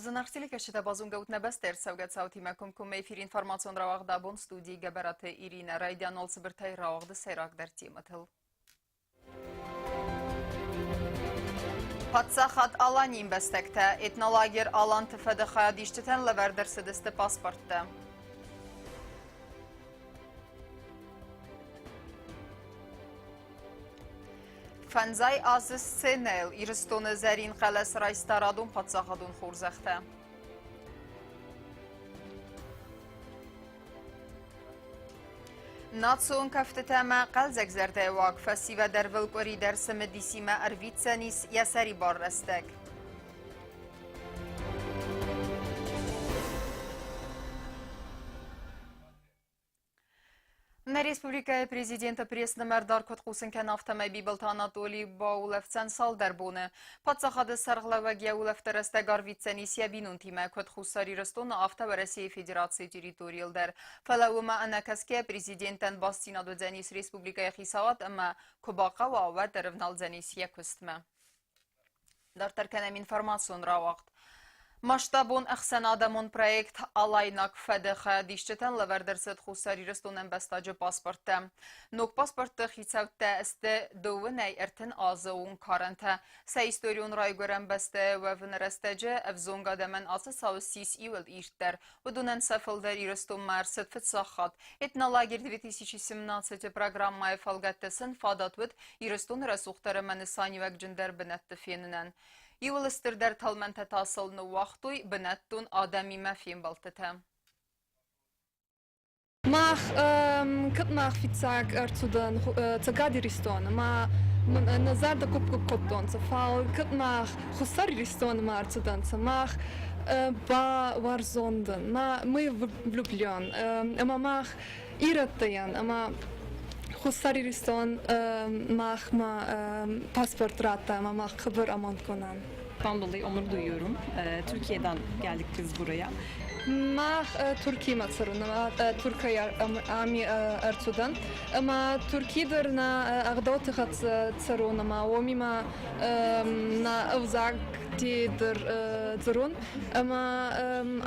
Зынаргъ телекӕсджытӕ базонгӕ ут нӕ бӕстӕ ӕрцӕугӕ цаутимӕ комкоммӕ эфир информацион рауагъд абон студийы Гӕбӕраты Иринӕ. Райдиан уал цыбыртӕй рауагъды сӕйрагдӕр темӕтыл. Паддзахад Аланийы ӕмбӕстӕгтӕ этнолагер Аланты фӕды хайадисджытӕн лӕвӕрд ӕрцыдысты паспорттӕ. Фӕндзай азы сценӕйыл Ирыстоны зӕрин хъӕлӕс райста радон паддзахадон хорзӕхтӕ. Национ кӕфтытӕ ӕмӕ хъӕлдзӕг зӕрдӕйы уаг фӕсивӕд ӕрвылкъуыри дӕр цымыдисимӕ ӕрвитдзӕнис йӕ сӕрибар рӕстӕг. Нӕ республикӕйы президенты пресс-нымӕрдар куыд хъусын кӕны, афтӕмӕй Бибылты Анатолий баулӕфдзӕн цалдӕр боны. Паддзахады сӕргълӕууӕг йӕ улӕфты рӕстӕг арвитдзӕнис йӕ бинонтимӕ, куыд Хуссар Ирыстоны, афтӕ Уӕрӕсейы Федерацийы территорийыл дӕр. Фӕлӕ уымӕ ӕнӕкӕсгӕ президентӕн бастдзинад уыдзӕнис республикӕйы хицауад ӕмӕ, куы бахъӕуа, уӕд ӕрывналдзӕнис йӕ куыстмӕ. Дарддӕр кӕнӕм информацион рауагъд. Масштабон ӕхсӕнадӕмон проект «Алайнаг фӕды» хайадисджытӕн лӕвӕрд ӕрцыд Хуссар Ирыстоны ӕмбӕстаджы паспорттӕ. Ног паспортты хицӕуттӕ сты дыууынӕй 30 азы онг карӕнтӕ. Сӕ историон райгуырӕн бӕстӕйы уӕвыны рӕстӕджы ӕвзонг адӕмӕн ацы цау ссис иуыл ирддӕр. Уыдонӕн сӕ фылдӕр Ирыстонмӕ ӕрцыд фыццаг хатт. Этнолагерь 2017-ы программӕйы фӕлгӕтты сын фадат уыд Ирыстоны рӕсугъддӕр ӕмӕ нысаниуӕгджындӕр бынӕтты фенынӕн. Иуыл стырдӕр тӕлмӕнтӕ та сыл ныууагътой бынӕттон адӕмимӕ фембӕлдтытӕ. Мах кӕд мах фиццаг ӕрцудан Цӕгат Иристонмӕ, нӕ зӕрдӕ гупп-гупп кодтонцӕ, фал кӕд мах Хуссар Иристонмӕ ӕрцудӕнцӕ, мах ба уарзон дӕн, мы влюблен, ӕма мах ирӕттӕйӕн, ӕма Хуссар Иристон махмӕ паспорт радта ӕма мах хъӕбӕр амондгун ан. dolayı onur duyuyorum. Türkiye'den geldik biz buraya. Мах Туркимӕ цӕрун, Туркӕй ами ӕрцудан. Ӕма Турки дӕр нӕ ӕгъдӕутти хӕццӕ цӕрун ӕма уоми ма нӕ ӕвзагти дӕр дзорун. Ӕма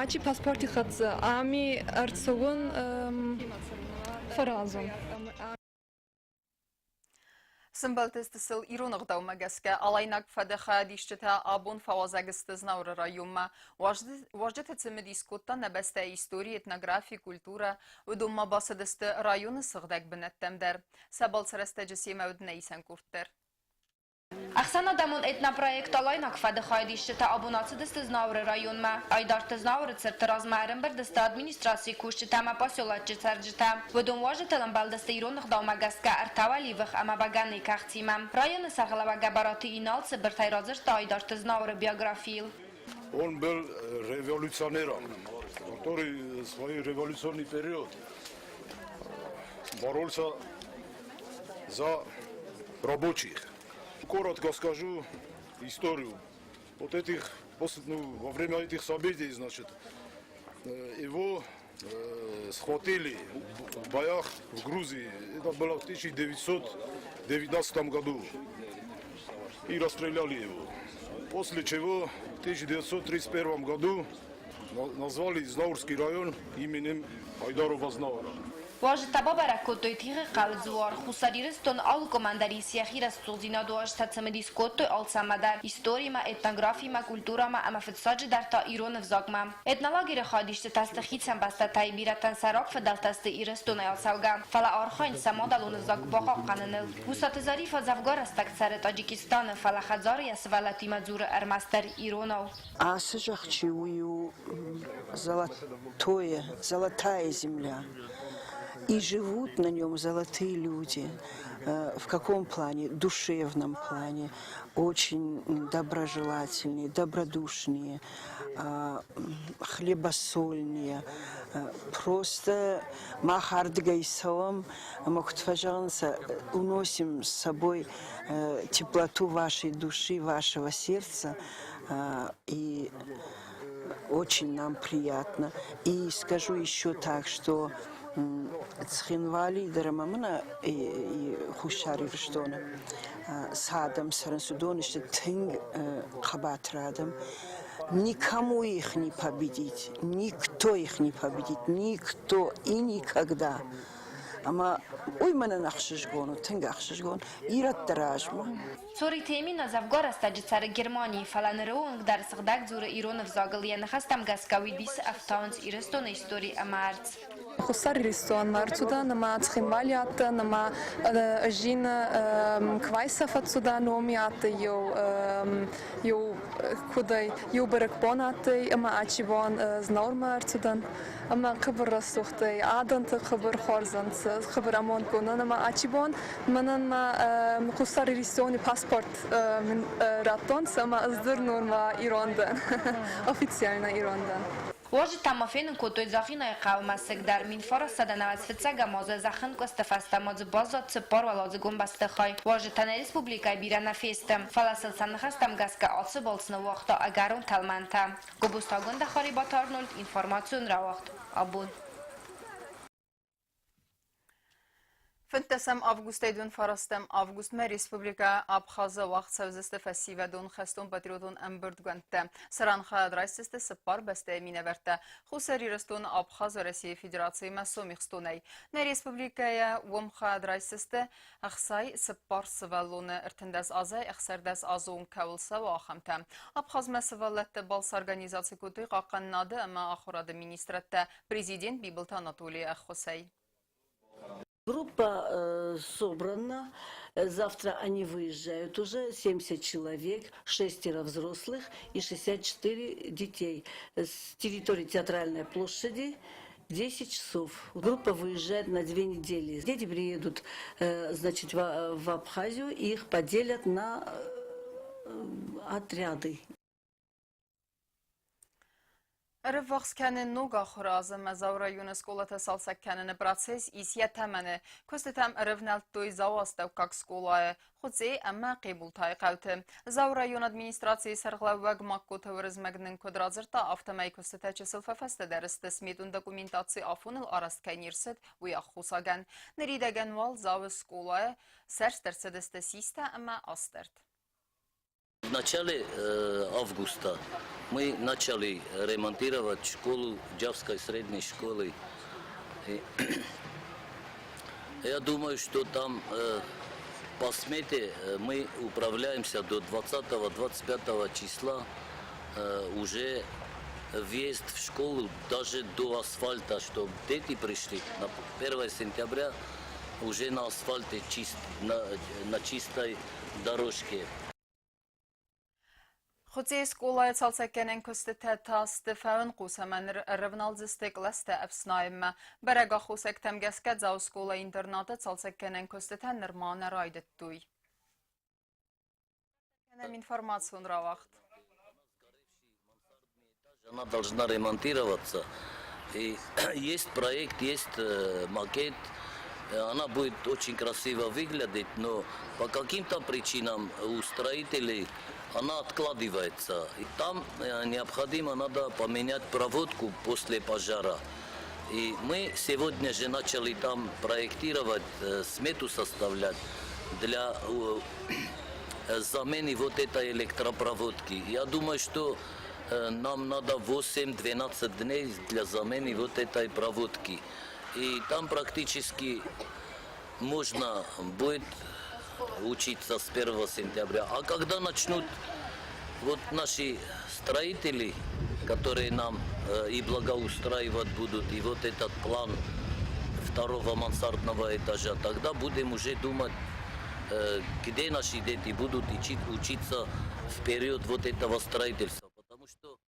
ачи паспорти хӕццӕ ами ӕрцӕун фӕразун. Сымбӕлдысты сыл ирон ӕгъдаумӕ гӕсгӕ алайнаг фӕды хайадисджытӕ абон фӕуазӕг сты Знауыры районмӕ. Уазджыты цымыдис кодта нӕ бӕстӕйы истори, этнографи, культурӕ. Уыдонмӕ бацыдысты районы сыгъдӕг бынӕттӕм дӕр. Сӕ балцы рӕстӕджы семӕ уыд нӕ исӕн къорд дӕр. Ӕхсӕнадӕмон этнопроект «Алайнаг фӕд-ы хайадисджытӕ абон ацыдысты Знауыры районмӕ. Айдарты Знауыры цырты размӕ ӕрӕмбырд сты администрацийы кусджытӕ ӕмӕ поселочы цӕрджытӕ. Уыдон уазджытыл ӕмбӕлдысты ирон ӕгъдаумӕ гӕсгӕ ӕртӕ уӕливых ӕмӕ бӕгӕныйы кӕхцимӕ. Районы сӕргълӕууӕг Гӕбӕраты Инал цыбыртӕй радзырдта Айдарты Знауыры биографийыл. Он был революционером, который свой революционный период боролся за рабочих. Коротко скажу историю. Вот этих, после, ну, во время этих событий, значит, его схватили в боях в Грузии. Это было в 1919 году. И расстреляли его. После чего в 1931 году назвали Знаурский район именем Айдарова Знаура. Уазджытӕ бабӕрӕг кодтой Тигъы хъӕуы дзуар. Хуссар Ирыстон алы командӕ ис йӕхи рӕсугъддзинад уарзта, цымыдис кодтой алцӕмӕ дӕр – историмӕ, этнографимӕ, культурӕмӕ ӕмӕ фыццаджыдӕр та ирон ӕвзагмӕ. Этнолагеры хайадисджытӕ сты хицӕн бӕстӕтӕй, бирӕтӕн сӕ рагфыдӕлтӕ сты Ирыстонӕй ацӕугӕ, фӕлӕ архайынц сӕ мадӕлон ӕвзаг бахъахъхъӕныныл. Гусаты Зарифа дзӕвгар рӕстӕг цӕры Таджикистаны, фӕлӕ хӕдзары йӕ сывӕллӕттимӕ дзуры ӕрмӕстдӕр иронау. Ацы зӕхх чи у, уый у золотое, золотая земля. И живут на нем золотые люди. В каком плане? Душевном плане. Очень доброжелательные, добродушные, хлебосольные. Просто мах ардыгӕй цӕуӕм ӕмӕ куыд фӕзӕгъынц, уносим с собой теплоту вашей души, вашего сердца. И очень нам приятно. И скажу еще так, что Цхинвали дӕр ӕмӕ мын Хуссар Ирыстоны цы адӕм цӕрынц, уыдон сты тынг хъӕбатыр адӕм. Никому их не победить, никто их не победит, никто и никогда. Ӕмӕ уый мӕнӕн ӕхсызгон у, тынг ӕхсызгон, ирӕтты размӕ. Цориты Эминӕ дзӕвгар рӕстӕджы цӕры Германийы, фӕлӕ ныры онг дӕр сыгъдӕг дзуры ирон ӕвзагыл. Йӕ ныхӕстӕм гӕсгӕ уый дисы ӕфтауынц Ирыстоны истори ӕмӕ ӕрдз. Хуссар Иристонмӕ ӕрцудӕн ӕма Цхинвали адтӕн ӕма ӕзинӕ Квайса фӕццудан, уоми адтӕй еу еу кудӕй еу бӕрӕгбон адтӕй ӕма ачи бон Знаурмӕ ӕрцудан ӕма хъӕбӕр рӕсугъд ӕй, адӕнтӕ хъӕбӕр хуарз ӕнцӕ, хъӕбӕр амондгун ан ӕма ачи бон мӕнӕн ма Хуссар Иристони паспорт радтонцӕ ӕма ӕз дӕр нур ма ирон дӕн, официально ирон дӕн. Уазджытӕ ма фенын кодтой Дзагъинайы хъӕуы мӕсыг дӕр. 1900 фыццӕгӕм азы зӕххӕнкъуысты фӕстӕ ма дзы баззад цыппаруӕладзыгон бӕстыхай. Уазджытӕ нӕ республикӕйы бирӕ нӕ фесты, фӕлӕ сыл сӕ ныхӕстӕм гӕсгӕ ацы балц ныууагъта ӕгӕрон тӕлмӕнтӕ. Гобозтагонд Харибаты Арнольд, информацион рауагъд «Абон». 15 августӕй 19 августмӕ Республикӕ Абхазы уагъд цӕудзысты фӕсивӕдон хӕстон-патриотон ӕмбырдгӕндтӕ. Цыран хайад райсдзысты цыппар бӕстӕйы минӕвӕрттӕ Хуссар Ирыстон, Абхаз, Уӕрӕсейы Федерациимӕ Сомихстонӕй. Нӕ республикӕйӕ уым хайад райсдзысты 64 сывӕллоны, 13 азӕй 16 азы онг кӕуыл цӕуы, ахӕмтӕ. Абхазмӕ сывӕллӕтты балц организаци кодтой хъахъхъӕнынады ӕмӕ ахуырады министрӕдтӕ президент Бибылты Анатолийы ӕххуысӕй. Группа собрана. Завтра они выезжают уже, 70 человек, шестеро взрослых и 64 детей. С территории Театральной площади 10 часов. Группа выезжает на 2 недели. Дети приедут, значит, в Абхазию, и их поделят на отряды. Ӕрыввахс кӕны ног ахуыры азы Дзауы районы скъолатӕ цалцӕг кӕныны процесс ис йӕ тӕмӕны. Куыстытӕм ӕрӕвнӕлдтой Дзауы астӕуккаг скъолайы, Хуыцъе ӕмӕ Хъебултайы хъӕуты. Дзауы районы администрацийы сӕргълӕууӕг Магкоты Уырызмӕг нын куыд радзырдта, афтӕмӕй куыстытӕ чысыл фӕфӕстӕдӕр сты, сметон документаци афоныл арӕзт кӕй не рцыд, уый аххосагӕн. Ныридӕгӕн уал Дзауы скъолайы сӕрст ӕрцыдысты систӕ ӕмӕ астӕрд. В начале августа мы начали ремонтировать школу Джавской средней школы. И я думаю, что там по смете мы управляемся до 20-25 числа уже въезд в школу даже до асфальта, чтобы дети пришли на 1 сентября уже на асфальте, на чистой дорожке. Хуыцъейы скъолайы цалцӕггӕнӕн куыстытӕ та сты фӕуынхъус ӕмӕ ныр ӕрӕвналдзысты кълӕстӕ ӕфснайынмӕ. Бӕрӕг аххосӕгтӕм гӕсгӕ Дзауы скъола-интернаты цалцӕггӕнӕн куыстытӕ нырма нӕ райдыдтой. Кӕнӕм информацион рауагъд. Она должна ремонтироваться. И есть проект, есть макет. Она будет очень красиво выглядеть, но по каким-то причинам у строителей она откладывается. И там необходимо надо поменять проводку после пожара. И мы сегодня же начали там проектировать, смету составлять для замены вот этой электропроводки. Я думаю, что нам надо 8-12 дней для замены вот этой проводки. И там практически можно будет учиться с 1 сентября. А когда начнут вот наши строители, которые нам и благоустраивать будут, и вот этот план второго мансардного этажа, тогда будем уже думать, где наши дети будут учиться в период вот этого строительства. Потому что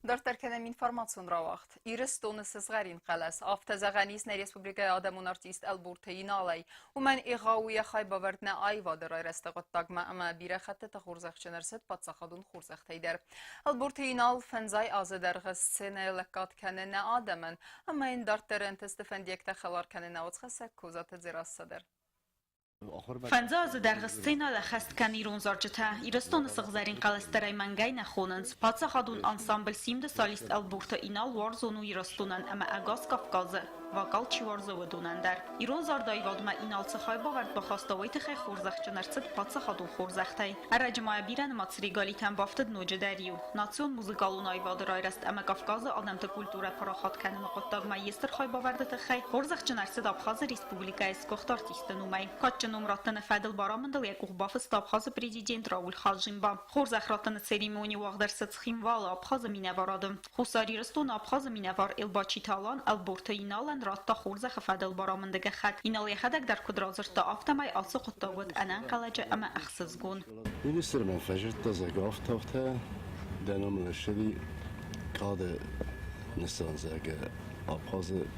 Дарддӕр кӕнӕм информацион рауагъд. Ирыстоны сызгъӕрин хъӕлӕс. Афтӕ зӕгъӕн ис нӕ республикӕйы адӕмон артист Ӕлборты Иналӕй. Уымӕн егъау у йӕ хайбавӕрд нӕ аивады райрӕзты хъуыддагмӕ ӕмӕ бирӕ хӕттыты хорзӕхджын ӕрцыд паддзахадон хорзӕхтӕй дӕр. Ӕлборты Инал фӕндзай азы дӕргъы сценӕйы лӕггад кӕны нӕ адӕмӕн ӕмӕ йын дарддӕр ӕнтысты фӕндиӕгтӕ хӕлар кӕны нӕ уацхӕссӕг Козаты Дзерассӕ дӕр. 50 азы дӕргъы сценӕйыл ӕххӕст кӕны ирон зарджытӕ. Ирыстоны сыгъзӕрин хъӕлӕстӕ мӕнгӕй нӕ хонынц. Паддзахадон ансамбль «Симд»-ы солист Ӕлборты Инал уарзон у Ирыстонӕн ӕмӕ ӕгас Кавказы. Вокал чи уарзы, уыдонӕн дӕр. Ирон зардаивадмӕ Инал цы хайбавӕрд бахаста, уый тыххӕй хорзӕхджын ӕрцыд паддзахадон хорзӕхтӕй. Ӕрӕджы ма бирӕнымӕц регалитӕм бафтыд ноджыдӕр иу. Национ музыкалон аивады райрӕзт ӕмӕ Кавказы адӕмты культурӕ парахат кӕныны хъуыддагмӕ йе стыр хайбавӕрды тыххӕй хорзӕхджын ӕрцыд Абхазы Республикӕйы сгуыхт артисты номӕй. Кадджын ном раттыны фӕдыл барамындыл йӕ къух бафыста Абхазы президент Рауль Хаджимба. Хорзӕх раттыны церемони уагъд ӕрцыд Цхинвалы Абхазы минӕварады. Хуссар Ирыстоны Абхазы минӕвар Элбачиты Алан Ӕлборты Иналӕн радта хорзӕхы фӕдыл барамынды гӕххӕтт. Инал йӕхӕдӕг дӕр куыд радзырдта, афтӕмӕй ацы хъуыддаг уыд ӕнӕнхъӕлӕджы ӕмӕ ӕхсызгон. Министр мӕм фӕзырдта, зӕгъгӕ, афтӕ дӕ номыл ссыди кады нысан, зӕгъгӕ, Абхазы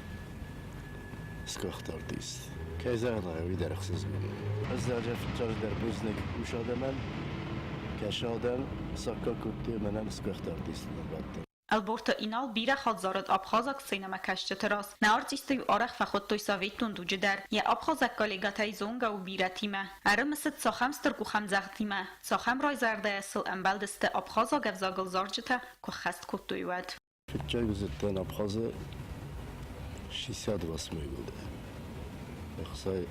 сгуыхт артист. Кӕй зӕгъын ӕй, уый дӕр ӕхсызгон у. Ӕз зӕгъгӕ, фыццаджыдӕр бузныг ус адӕмӕн, кӕсы адӕм, саккаг кодтой мӕнӕн сгуыхт артисты ном радтой. Ӕлборты Инал бирӕ хатт зарыд абхазаг сценӕмӕкӕсджыты раз. Нӕ артисты-иу арӕх фӕхуыдтой советон дуджы дӕр. Йӕ абхазаг коллегӕтӕй зонгӕ у бирӕтимӕ. Ӕрымысыд, цахӕм стыр къухӕмдзӕгъдимӕ, цахӕм райзӕрдӕйӕ сыл ӕмбӕлдысты абхазаг ӕвзагыл зарджытӕ, куы ххӕст кодтой, уӕд. Фыццаг уыдзыдтӕн Абхазы 68 годы. Ӕхсай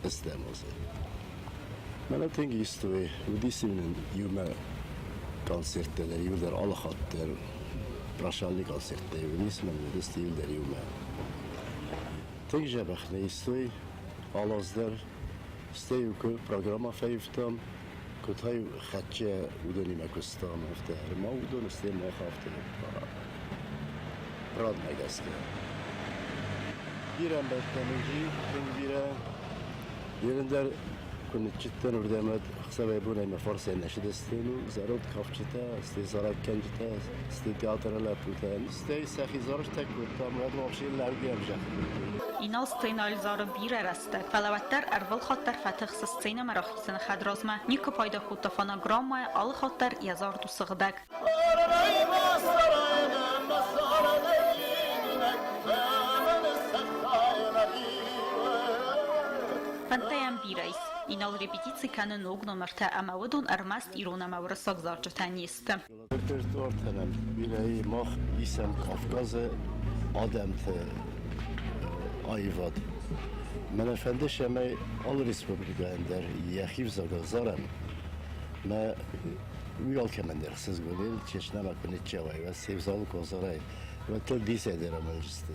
ӕстӕм азы. Мӕнӕ тынг истой, уыдис нын иумӕ концерттӕ дӕр, иуылдӕр алы хатт дӕр прощальный концерттӕ уыдис, мӕн уыдысты иуылдӕр иумӕ. Тынг дзӕбӕх нӕ истой, алы аз дӕр. Стӕй-иу куы программӕ фӕивтам, куы та-иу хӕццӕ уыдонимӕ куыстам, афтӕ ӕрмӕ уыдон стӕй мах афтӕ радмӕ гӕсгӕ. Бирӕ ӕмбӕлттӕ уыди, тынг бирӕ. Ерын дӕр куы ныццыдтӕн уырдӕм, уӕд ӕхсӕвӕй-бонӕй мӕ фарсӕй нӕ сыдыстӕн, зӕронд кафджытӕ, стӕй зарӕггӕнджытӕ, стӕй театры лӕппутӕ, стӕй сӕхи зарджытӕ кодтам, уӕд вообще лӕугӕ ӕвзӕгъ кодтой. Инал сценӕйыл зары бирӕ рӕстӕг, фӕлӕ уӕддӕр ӕрвылхатт дӕр фӕтыхсы сценӕмӕ рахизыны хӕдразмӕ. Никуы пайда кодта фонограммӕйӕ, алы хатт дӕр йӕ зард у сыгъдӕг. Фӕндтӕ йӕм бирӕ ис. Инал репетици кӕны ног номыртӕ ӕмӕ уыдон ӕрмӕст ирон ӕмӕ уырыссаг зарджытӕ не сты. Репертуартӕн бирӕ мах исӕм Кавказы адӕмты аивад. Мӕнӕ фӕнды, цӕмӕй алы республикӕйӕн дӕр йӕхи взагыл зарӕм. Мӕ уый алкӕмӕн дӕр ӕхсызгон у, Чечнӕмӕ куы ныццӕуай, уӕд се взагыл куы азарай, уӕд дыл дисӕй дӕр амӕлдзысты.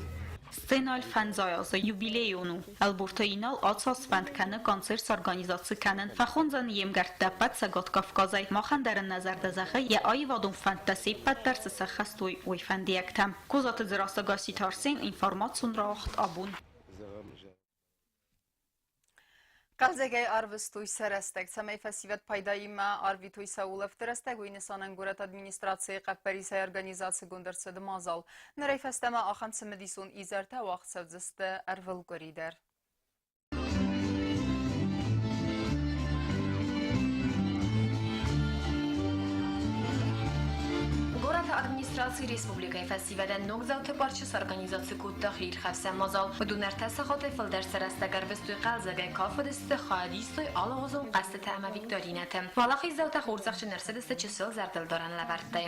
Сценӕйыл фӕндзай азы юбилейон у. Ӕлборты Инал ацы аз фӕнд кӕны концерт сорганизаци кӕнын. Фӕхондзӕн йе мгӕрттӕ ӕппӕт Цӕгат Кавказӕй. Махӕн дӕр ын нӕ зӕрдӕ зӕгъы, йӕ аивадон фӕндтӕ се ппӕт дӕр цы сӕххӕст уой, уый фӕндиӕгтӕ. Козаты Дзерассӕ Гасситы Арсен, информацион рауагъд абон. Хъӕлдзӕгӕй ӕрвыстой сӕ рӕстӕг, цӕмӕй фӕсивӕд пайдаимӕ арвитой сӕ улӕфты рӕстӕг, уый нысанӕн горӕты администрацийы хъӕппӕрисӕй организацигонд ӕрцыд мадзал. Нырӕй фӕстӕмӕ ахӕм цымыдисон изӕртӕ уагъд цӕудзысты ӕрвылкъуыри дӕр. Горӕты администрацийы республикӕйы фӕсивӕдӕн ногдзауты парчы сорганизаци кодта хиирхӕфсӕн мадзал. Уыдон ӕртӕ сахатӕй фылдӕр сӕ рӕстӕг ӕрвыстой хъӕлдзӕгӕй, кафыдысты, хайадистой алыгъуызон хъӕзтытӕ ӕмӕ викторинӕты. Уӕлахиздзаутӕ хорзӕхджын ӕрцыдысты чысыл зӕрдылдарӕн лӕвӕрттӕй.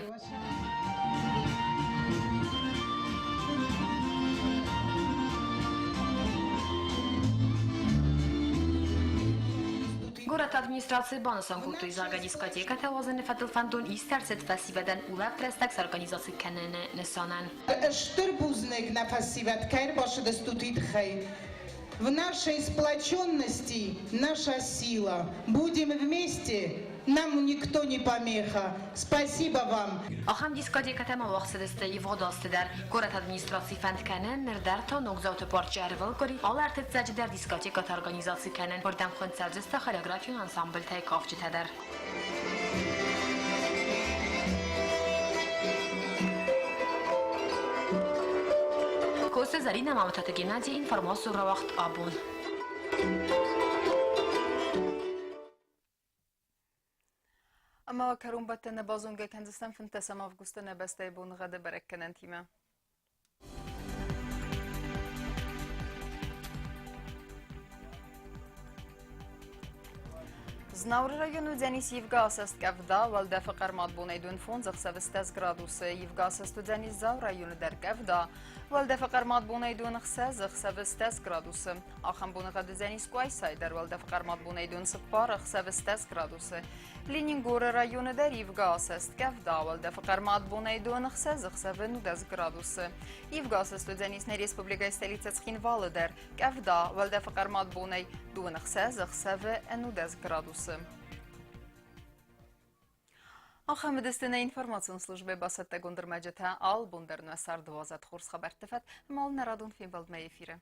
Горӕты администрацийы банысан кодтой, зӕгъгӕ, дискотекӕтӕ уадзыны фӕдыл фӕндон ист ӕрцыд фӕсивӕдӕн улӕфт рӕстӕг сорганизаци кӕныны нысанӕн. Стыр бузныг нӕ фӕсивӕд кӕй ӕрбацыдыстут, уый тыххӕй. В нашей сплоченности наша сила. Будем вместе, нам никто не помеха. Спасибо вам. Ахӕм дискотекӕтӕ ма уагъд цыдысты ивгъуыд азты дӕр. Горӕты администраци фӕнд кӕны ныр дӕр та ногдзауты парчы ӕрвылкъуыри алы ӕртыццӕджы дӕр дискотекӕтӕ организаци кӕнын. Уырдӕм хуынд цӕудзысты хореографион ансамбльтӕй кафджытӕ дӕр. Косы Зарина Мамытаты Геннадий информацион рауагъд абон. Ӕмӕ кӕронбӕттӕны базонгӕ кӕндзыстӕм 15 августы нӕ бӕстӕйы боныгъӕды бӕрӕггӕнӕнтимӕ. Знауыры районы уыдзӕнис ивгӕ асӕст къӕвда, уӕлдӕфы хъӕрмад бонӕй дон 5 ӕхсӕвы 20 градусы. Ивгӕ асӕст уыдзӕнис Дзауы районы дӕр къӕвда, уӕлдӕфы хъӕрмад бонӕй дон 6 ӕхсӕвы 20 градусы. Ахӕм боныгъӕд уыдзӕнис Къуайсайы дӕр, уӕлдӕфы хъӕрмад бонӕй дон 4 ӕхсӕвы 20 градусы. Ленингоры районы дӕр ивгӕ асӕст къӕвда, уӕлдӕфы хъӕрмад бонӕй дон 6 ӕхсӕвы 19 градусы. Ивгӕ асӕст уыдзӕнис нӕ республикӕйы столицӕ Цхинвалы дӕр. Къӕвда, уӕлдӕфы хъӕрмад бонӕй 26 ӕхсӕвы 19 градусы. Ахӕм уыдысты нӕ информацион службӕйы бацӕттӕгонд ӕрмӕджытӕ. Алы бон дӕр нӕ царды уадзӕд хорз хабӕртты фӕд ӕмӕ нӕ радон фембӕлдмӕ эфиры.